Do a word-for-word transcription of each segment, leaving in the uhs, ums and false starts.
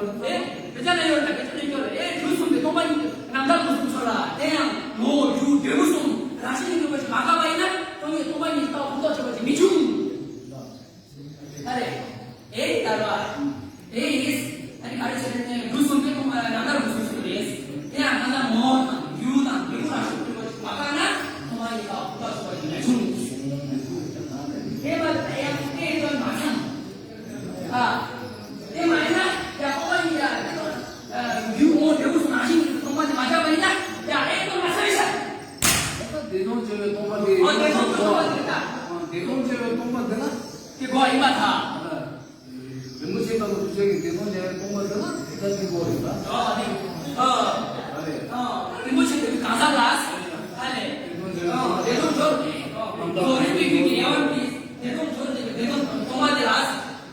ལ། ཨེ། དཔེ་ཆ་ན་ཡོད་ལ། དཔེ་ཆ་ན་ཡོད་ལ། ཨེ། རྒྱུ་གསུམ་པའི་སྟོང་པ་ཉིད་རྣམ་དག་ཏུ་གསུངས་སོ་ལ། དེ་ཡང་ངོ་བོ་རྒྱུ་འབྲས་བུ་གསུམ་རང་བཞིན་གྱིས་གྲུབ་པ་ཞིག་མ་འགགས་པ་ཡིན་ན། སྟོང་ཉིད་སྟོང་པ་ཉིད་ལྟ་བུ་ཕུང་དོན་ཆོད་པ་ཞིག་མི་འབྱུང་། ཨ་རེ། ཨེ་ད་ར། ཨེ་ཡིས། ཨ་ནི་ག་རེ་བྱས་ནས་རྒྱུ་གསུམ་པའི་སྟོང་པ་རྣམ་དག་ཏུ་གསུངས་སོ་རེད། དེ་ཡང་ང་ཚང་ངོ་བོ་དང་རྒྱུ་དང་འབྲས་བུ་རང་བཞིན་གྱིས་གྲུབ་པ་ཞིག་མ་འགགས་ན་སྟོང་པ་ཉིད་ལྟ་བུ་ཕུང་དོན་ཆོད་པ་ཞིག་མི་འབྱུང་། དེ་མ་ཡང་དེ་དོན་མ་ཚང་། ཨ། དེ་མ་ཡིན་ན་ཡང་སྟོང་པ་ཉིད་ཡ་དེ་དང་། ཨ། རྒྱུ་ངོ་བོ་འབྲས་བུ་གསུམ་རང་བཞིན་གྱིས་སྟོང་པ་ཉིད་མ་ཆགས་པ་ཡིན་ན་ཡང་ཨེ་དོན་མ་ཚང་ཤག་ད་བདེ་སྟོང་བྱས་པའི་སྟོང་པ་དེ། ཨ། བདེ་སྟོང་བྱས་པའི་སྟོང་པ་དེ་ད། ཨ། བདེ་སྟོང་བྱས་པའི་སྟོང་པ་དེ་ན། དེ་གོ་ཡིན་པ་ད། ཨ། རིན་པོ་ཆེ་ལྟ་བུ་ཐུགས་རྗེ་གིས་བདེ་སྟོང་བྱས་པའི་སྟོང་པ་དེ་ན་དེ་ལྟ་དེ་གོ་རེད་ད། ཨ། དེ། ཨ། ཨ་རེད། ཨ། རིན་པོ་ཆེ་ལྟ་བུའི་གང་ཟག་ལ། ཨ་ལས། བདེ་སྟོང་བྱས་པའི། ཨ། བདེ་སྟོང་སྦྱོར་ཏེ། ཨ། རྫོགས་རིམ་པའི་རྒྱུད་ཀྱི་དབྱེ་བ་འདི། བདེ་སྟོང་སྦྱོར་ཏེ་བདེ་སྟོང་སྟོང་པ་དེ་ལ། ཡ།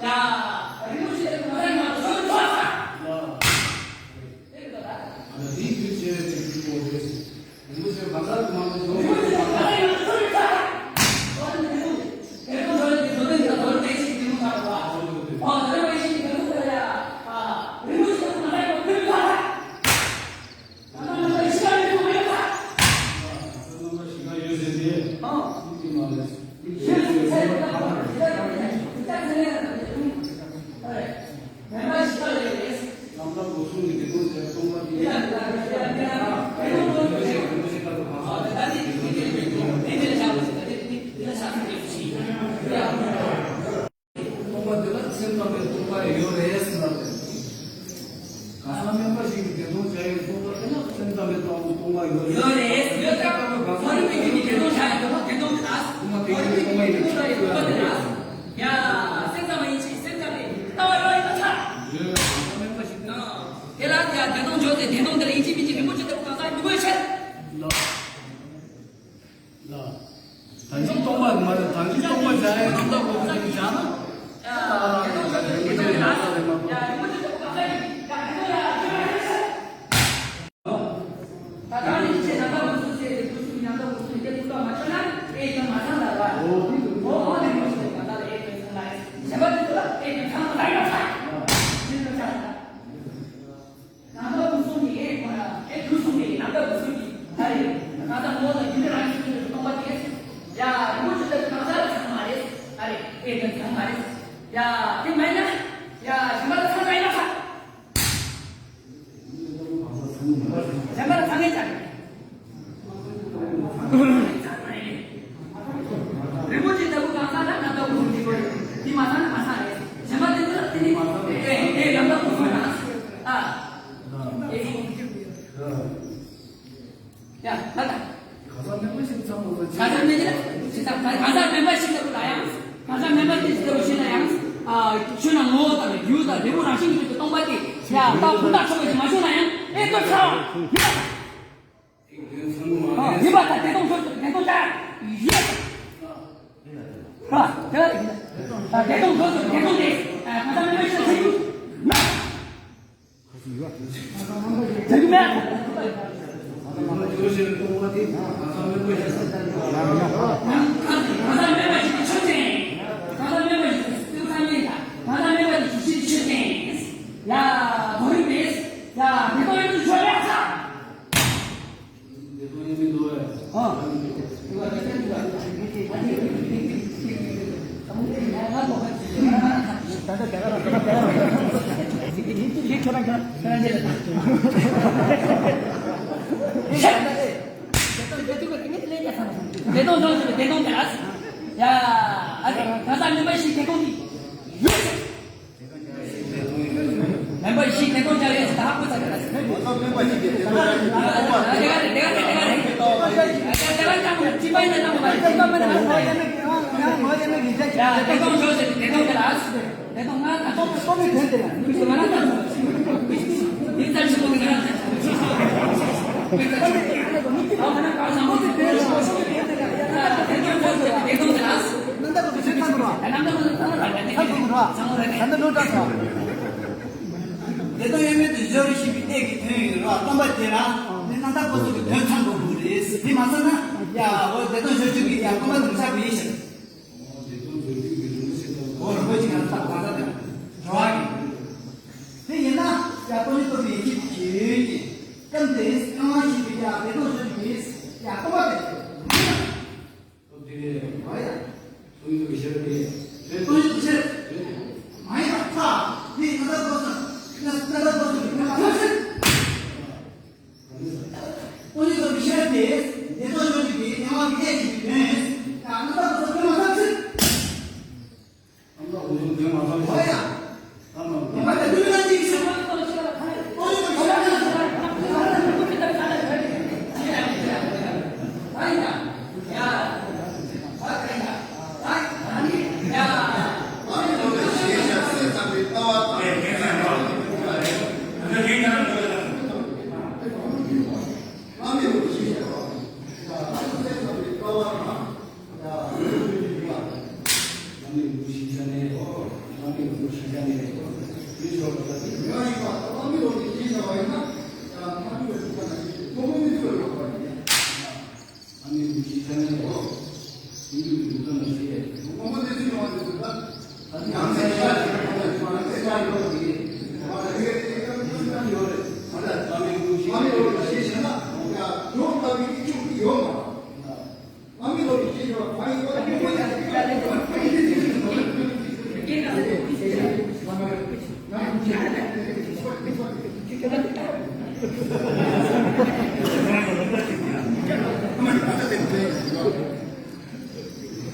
རིན་པོ་ཆེ་ལྟ་བུ་གང་ཟག་ཡིན་པ་ལ་སོགས་པའི་ཚོགས་ས། ཨ། དེ་རེད་ད། ཨ་ནི་དེའི་རྒྱུད་བྱས་པའི་རྒྱུད་ཀྱི་གོ་རེད། རིན་པོ་ཆེ་གང་ཟག་གི་མ་ལུས་འཇོག་པའི་ཚོགས་ས། རྣམ་དག་སྒོ་གསུམ་གྱི་བདེ་སྟོང་བྱས་སྟོང་པ་དེ། སྟོང་པ་དེ་ལ་སེམས་ཙམ་པའི་སྟོང་པ་ཡོད་རེད་ཟེར་ལབ་པས། གང་ཟག་དམན་པ་ཞིག་གིས་བདེ་སྟོང་བྱས་ཡོད་སྟོང་པ་དེ་ལ་སེམས་ཙམ་པའི་སྟོང་སྟོང་པ་ཡོད་རེད། ཡོད་རེད། ཡོད་ཀྱང་གང་ཟག་དམན་པ་ཞིག་གིས་བདེ་སྟོང་བྱས་ཡོད་སྟོང་པ་དེ་ལ་སྟོང་པ་དེ་ཡོད་སྟོང་པ་ཡིན་པའི་ཕྱིར་ཡོད་རེད། ཡ། སེམས་ཙམ་པ་ཡིན་ཕྱིན་སེམས་ཙམ་པའི་ལྟ་བ་ཡོད་ཡིན་པ་ཆགས། ཡོད། གང་ཟག་དམན་པ་ཞིག་གིས། དེ་ལ་ཡང་བདེ་སྟོང་འཇོག་སྟེ་བདེ་སྟོང་དེ་ལ་ཡིན་གཅིག་མིན་གཅིག་རིན་པོ་ཆེ་ལྟ་བུ་གང་ཟག་མི་དགོས་ཕྱིར། ལགས། ལགས། དོན་གཅིག་སྟོང་པ་མ་རེད། དོན་གཅིག་སྟོང་པ་བྱ་ཡའི་རྣམ་དག་སྒོ་གསུམ་དེ་བྱ་ན། ད་རང་ཉིད་ཀྱི་ཆེད་རྣམ་དག་སྒོ་གསུམ་ཟེར་ཏེ་སྒོ་གསུམ་གྱི་རྣམ་དག་སྒོ་གསུམ་དེ་ཐུགས་ལ་མ་ཆགས་ན་ཨེ་དོན་མ་ཚང་ལ་ར། འོ་དེ་འདུག་འོ་འོ་དེ་མོ་ཞིག་ལ་ད་ལ་ཨེ་དོན་ཚང་ལ་ཡིན། གཞན་པ་དེ་ཚོ་ལ་ཨེ་དོན་ཚང་ལ་ཡིན་པ་ཚང་། དེ་ཚོ་ཆགས་ན། རྣམ་དག་སྒོ་གསུམ་གྱི་ཨེ་ཁོ་ན་ཨེ་དུས་གསུམ་གྱི་རྣམ་དག་སྒོ་གསུམ་གྱི་ད་རེད། ང་ཚང་ངོ་ལ་རྒྱུ་འབྲས་རང་བཞིན་གྱིས་སྟོང་པ་དེ། ཡ་རིན་པོ་ཆེ་ལྟ་བུ་གང་ཟག་ལ་ཚང་མ་རེད། ཨ་རེད། ཨེ་དོན་ཚང་མ་རེད། ཡ་དེ་མེད་ན་ཡ་གཞན་པ་ལ་ཚང་མ་ཡིན་ན་ཚ། གཞན་པ་ལ་ཚང་མས་ཀྱང་རིན་པོ་ཆེ་ལྟ་བུ་གང་ཟག་ལ་རྣམ་དག་སྒོ་གསུམ་གྱི་དགོས་རེད། དེ་མ་ཚང་ན་མ་ཚང་རེད། གཞན་པ་དེ་ཚོ་ལ་དེ་ནི་ཨེ་ཨེ་རྣམ་དག་སྒོ་གསུམ་ཡང་ཨ་ཨེ། ཡ་ད་ད། གང་ཟག་དམན་པ་ཞིག་ཚང་མ་ལ་གང་ཟག་དམན་པ་ཞིག་ཚང་གང་ཟག་དམན་པ་ཞིག་ལ་ཡང་། གང་ཟག་དམན་པ་དེ་ཞིག་ལ་ཞིག་ལ་ཡང་། ཨ་ཆོས་རྣམས་ངོ་བོ་དང་རྒྱུ་དང་འབྲས་བུ་རང་བཞིན་གྱིས་གྲུབ་པའི་སྟོང་པ་དེ་ཡང་ལྟ་བུ་ཕུང་དོན་ཆོད་པ་ཞིག་མ་བྱུང་ན་ཡང་ཨེ་ལྟོ་ཚ་བ་ཡིན་པ་དང་། ཡིན་པ་དང་བདེ་སྟོང་ཟེར་བདེ་སྟོང་ཅག་ཡོད། ཨ། དེ་ལ་དེ་བདེ་སྟོང་ཟེར་བདེ་སྟོང་དེ་གང་ཟག་མེད་པ་ཞིག་ལ་ཆགས་རྒྱུ་མེད། ཆགས་རྒྱུ་མེད། གང་ཟག་མེད་པ་ཞིག་ལ་ཆགས་ཅན། གང་ཟག་མེད་པ་ཞིག་ལ་སེམས་ཙམ་ཡིན་ལ། གང་ཟག་མེད་པ་ཞིག་གཞི་ཆགས་ཅན། ཡ། གོ་རིམ་རེད། ཡ། བདེ་སྟོང་ཡོད་དུ་ཆོག་ཡ་ཚ། བདེ་སྟོང་ཟེར་བདེ་སྟོང་དེ་ལ། ཡ། ཨ་ཙི། གང་ཟག་མེད་པ་ཞིག་བདེ་སྟོང་དེ་ཡོད། མེད་པ་ཞིག་བདེ་སྟོང་ཅག་ཡོད་ཟེར་ད་ཧ་གོ་ཚར་གི་རེད། གང་ཟག་མེད་པ་ཞིག་གི་བདེ་སྟོང་ཅག་ཡོད་ཟེར་ད་ཧ་གོ་ཚར་གི་རེད། དེ་ག་རེད། དེ་ག་རེད། དེ་ག་རེད། དེ་ག་རེད། དེ་ག་རེད། དེ་ག་རེད། དེ་ག་རེད། ཡ། བདེ་སྟོང་ཡོད་ཟེར་བདེ་སྟོང་དེ་ལ། བདེ་སྟོང་ང་ད་སྟོང་དེ་དོན་དེ་ལ། དེ་ལྟར་ཞིག་གོ་གི་ང་རང་ད་སྟོང་དེ་དོན་དེ་ལ། བདེ་སྟོང་ཡོད་ཟེར་བདེ་སྟོང་དེ་ལ། རྣམ་དག་པོ་ཚང་མ་རང་ག་ནས་ཚང་དགོས་ར། ཚང་མ་རང་ག་ནས། བདེ་སྟོང་ཡོད་མེད་དུ་སྦྱོར་ཞིག་པའི་གནད་ཀྱི་དོན་ཡིན་རོ། སྟོང་པ་དེ་རང་ནི་རྣམ་དག་པོ་ཚོ་གི་དོན་ཚང་དགོས་དགོས་རེད། དེ་མ་ཚང་ན་ཡ་འོ་བདེ་སྟོང་སྦྱོར་རྒྱུ་གི་ཡ་སྟོང་པ་དུ་ཆགས་པའི་ཡིན་ཞིང་། འོ་རིན་པོ་ཆེ་ག་ཚ་ག་ཚ་དེ་འགྲོ་བ་གི། དེ་ཡིན་ན་ཡ་སྟོང་ཉིད་རྟོགས་པའི་ཡེ་ཤེས་ཀྱི་ཡོན་ཏན་སྐབས་དེ་གང་ཞིག་པའི་ཡ་བདེ་སྟོང་སྦྱོར་རྒྱུ་གི་ཡ་སྟོང་པ་དེ། སྟོབས་དེ་རེད། མ་ཡ། སྟོང་ཉིད་རྟོགས་པའི་ཤེས་རབ་དེ། རེད། སྟོང་ཉིད་རྟོགས་པའི་ཤེས་རབ་དེ་རེད། མ་ཡ་ཚ། དེ་རྣམ་དག་པོ་ཚོ། རྣམ་དག་པོ་ཚོ་གི་ཕན་པ་ཐོབ་ཚེ། སྟོང་ཉིད་རྟོགས་པའི་ཤེས་རབ་དེ། བདེ་སྟོང་སྦྱོར་རྒྱུ་གི་སྣང་བ་གི་གནད་ཀྱི་དོན། ཡང་རྣམ་དག་པོ་ཚོ་ཕན་པ་ཐོབ་ཚེ། རྣམ་དག་པོ་ཚོ་ཕན་པ་ཐོབ་ཚེ། མ་ཡ། ཨ་མ། ཨ་མ་དེ་དུས་ན་ཅིག་ཟེར།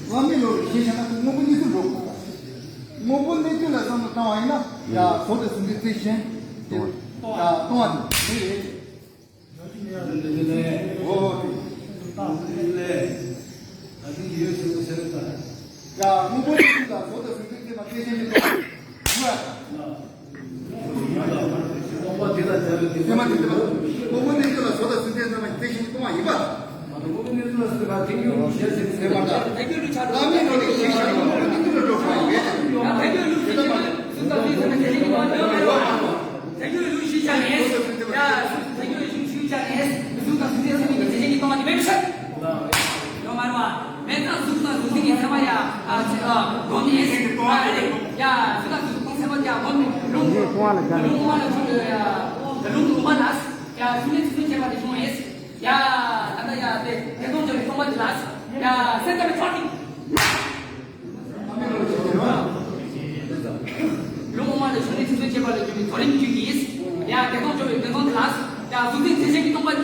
བླ་མེད་བློ་རུ་ཤེས་བྱ་ན་དངོས་པོ་གནས་ཚུལ་འགྲོ་དགོས། དངོས་པོ་གནས་ཚུལ་ལ་བསམ་བློ་བཏང་བ་ཡིན་ན་ཡ་བཟོ་དང་གཟུགས་འཛིན་རྩི་ཤིང་དེ་ལྟ་བ་དེ་རེད། འོ་དེ། ཡ་དངོས་པོ་གནས་ཚུལ་ལ་བཟོ་དང་གཟུགས་འཛིན་རྩི་མ་རྩི་ཤིང་གི་ལྟ་བ། སྟོང་པ་དེ་ལ་སྦྱར་བའི་དེ་སེམས་མ་དེ་དེ་ལ་དངོས་པོ་གནས་ཚུལ་ལ་བཟོ་དང་གཟུགས་འཛིན་རྩི་མ་དེ་བཞིན་གཏོང་བ་ཡིན་པ། དངོས་པོ་གནས་ཚུལ་ལ་བཟོ་དང་དེ་ཉིད་ཀྱི་ཤེས་བྱ་ཟེར་བ་དང་། བླ་མེད་བློ་ནི་ཤེས་བྱ་ཡིན་པ་ནི་ཀུན་ཏུ་འགྲོ་བ་ཡིན་པས། དེ་ལ་མ་དེ་ལུགས་ཤེས་བྱ་ནི་གཟུགས་དང་གཟུགས་འཛིན་རྩི་མ་དེ་བཞིན་གཏོང་བ་ཡིན་པས། དེ་ལུགས་ཤེས་བྱ་ནི་གཟུགས་དང་གཟུགས་འཛིན་རྩི་མ་དེ་བཞིན་གཏོང་བ་ནི་མེད་པའི་ཕྱིར། ཡོད་མ་རེད་བ། མེད་ཙང་གཟུགས་དང་གཟུགས་འཛིན་གྱི་ཚད་མ་ཡ། ཨ་ཙི། ཨ་སྒོམ་ནས་ཡིན་ཟེར་གྱི་གཏོང་བ་རེད། ཡ་གཟུགས་དང་གཟུགས་འཛིན་ཚད་མ་དེ་ཡ་སྒོམ་ནས་ལུང་ལུང་མ་ལ་ཆུ་ཡ་ལུང་ལུང་མ་ལ་ཡ་གཟུགས་ནས་གཟུགས་འཛིན་བྱེད་པ་དེ་བྱུང་ཡིན། ཡ་ད་ལྟ་ཡ་དེ་བདེ་སྟོང་སྦྱོར་བའི་སྟོང་པ་དེ་ལ་ཡ་སེམས་ཙམ་པའི་ཕྱོགས་ནས། ལུང་ལུང་མ་ལ་ཆུ་ནས་གཟུགས་འཛིན་བྱེད་པ་ལ་འཇུག་པའི་རྫོགས་རིམ་བརྒྱུད་ཡིན། ཡ་བདེ་སྟོང་སྦྱོར་བའི་བདེ་སྟོང་དེ་ལ་ཡ་གཟུགས་འཛིན་རྩི་ཤིང་གི་སྟོང་པ་ལ་ཡ།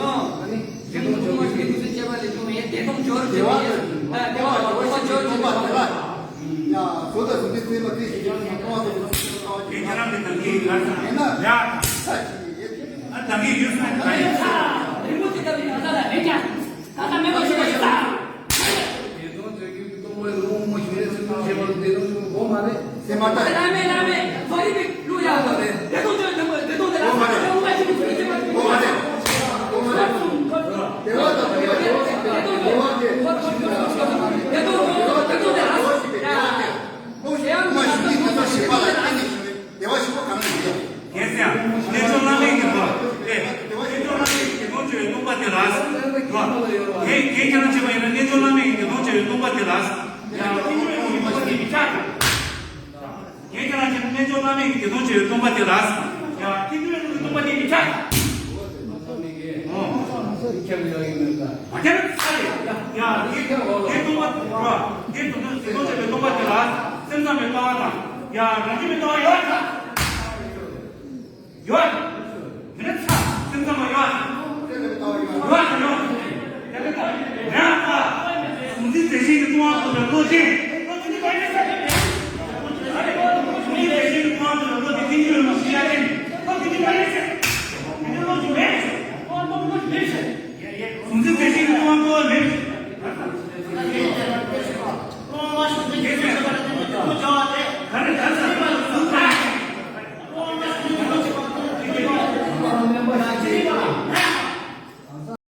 ཨོ། ཨ་ནི་བདེ་སྟོང་སྦྱོར་བའི་བདེ་སྟོང་སྦྱོར་བའི་བདེ་སྟོང་སྦྱོར་བའི་བདེ་བ་བདེ་བ་བདེ་བ་སྟོང་པ་དེ་ལ། ཡ་བཟོ་དང་གཟུགས་འཛིན་རྩི་མ་དེ་བཞིན་གཏོང་བ་དེ་ལ་ཡིན་ན་ཡ་ས་ཅི་ཡེ་ཨ་ད་གི་ཡོད་ས་ད་ཡིན་ས་རིན་པོ་ཆེ་ལྟ་བུའི་གང་ཟག་ལ་མེད་ཀྱང་གང་ཟག་མེད་པར་ཤེས་པ་ཡིན་ས། བདེ་སྟོང་སྦྱོར་རྒྱུ་གི་སྟོང་པའི་ལུང་མ་ཞུ་རེ་ཚུལ་ཁྲིམས་བྱེད་པ་ལ་བདེ་སྟོང་སྦྱོར་དགོས་མ་རེད། སེམས་མ་ལྟ། བླ་མེད་བླ་མེད་བཟོ་རིག་པའི་ལུགས་ཡག་པོ་རེད། བདེ་སྟོང་སྦྱོར་བའི་བདེ་སྟོང་དེ་ལ་སེམས་ལ་ཡོང་བ་ཞིག་ཚུལ་ཁྲིམས་བྱེད་པ་དགོས་མ་རེད། བདེ་སྟོང་བྱེད་པའི་སྟོང་པ་དེ་ལ། ཡ། དེ་དུས་ལ་སྟོང་པ་དེ་མི་ཁྱབ། ཨོ། མ་ཁྱབ་ཚར་རེད། ཡ། ཡ། དེ་དེ་སྟོང་པ་རེད། དེ་དུས་བདེ་སྟོང་བྱེད་པའི་སྟོང་པ་དེ་ལ་སེམས་ཙམ་པའི་ལྟ་བ་དང་། ཡ། རང་རྒྱུད་པའི་ལྟ་བ་ཡོད་ད། ཡོད། དེ་ནས་ཚ། སེམས་ཙམ་པ་ཡོད། ཡོད་དང་ཡོད། ཡ་ལས་ད། ཡང་ད། གཟུང་འཛིན་རྫས་གཞན་གྱི་སྟོང་པ་ཐོབ་པའི་བློ་ཅན། བློ་དེ་ནི་ག་རེ་རེད། གཟུང་འཛིན་རྫས་གཞན་གྱི་སྟོང་པ་ཐོབ་པའི་བློ་དེ་རྟེན་འབྱུང་ཡོད་མ་ཞིག་ཡ་ཅན། བློ་དེ་ནི་ག་རེ་རེད། དེ་ནི་བློ་ཅན་མེད། བློ་མེད། གཟུང་འཛིན་རྫས་གཞན་གྱི་སྟོང་པ་ཐོབ་པ་མེད།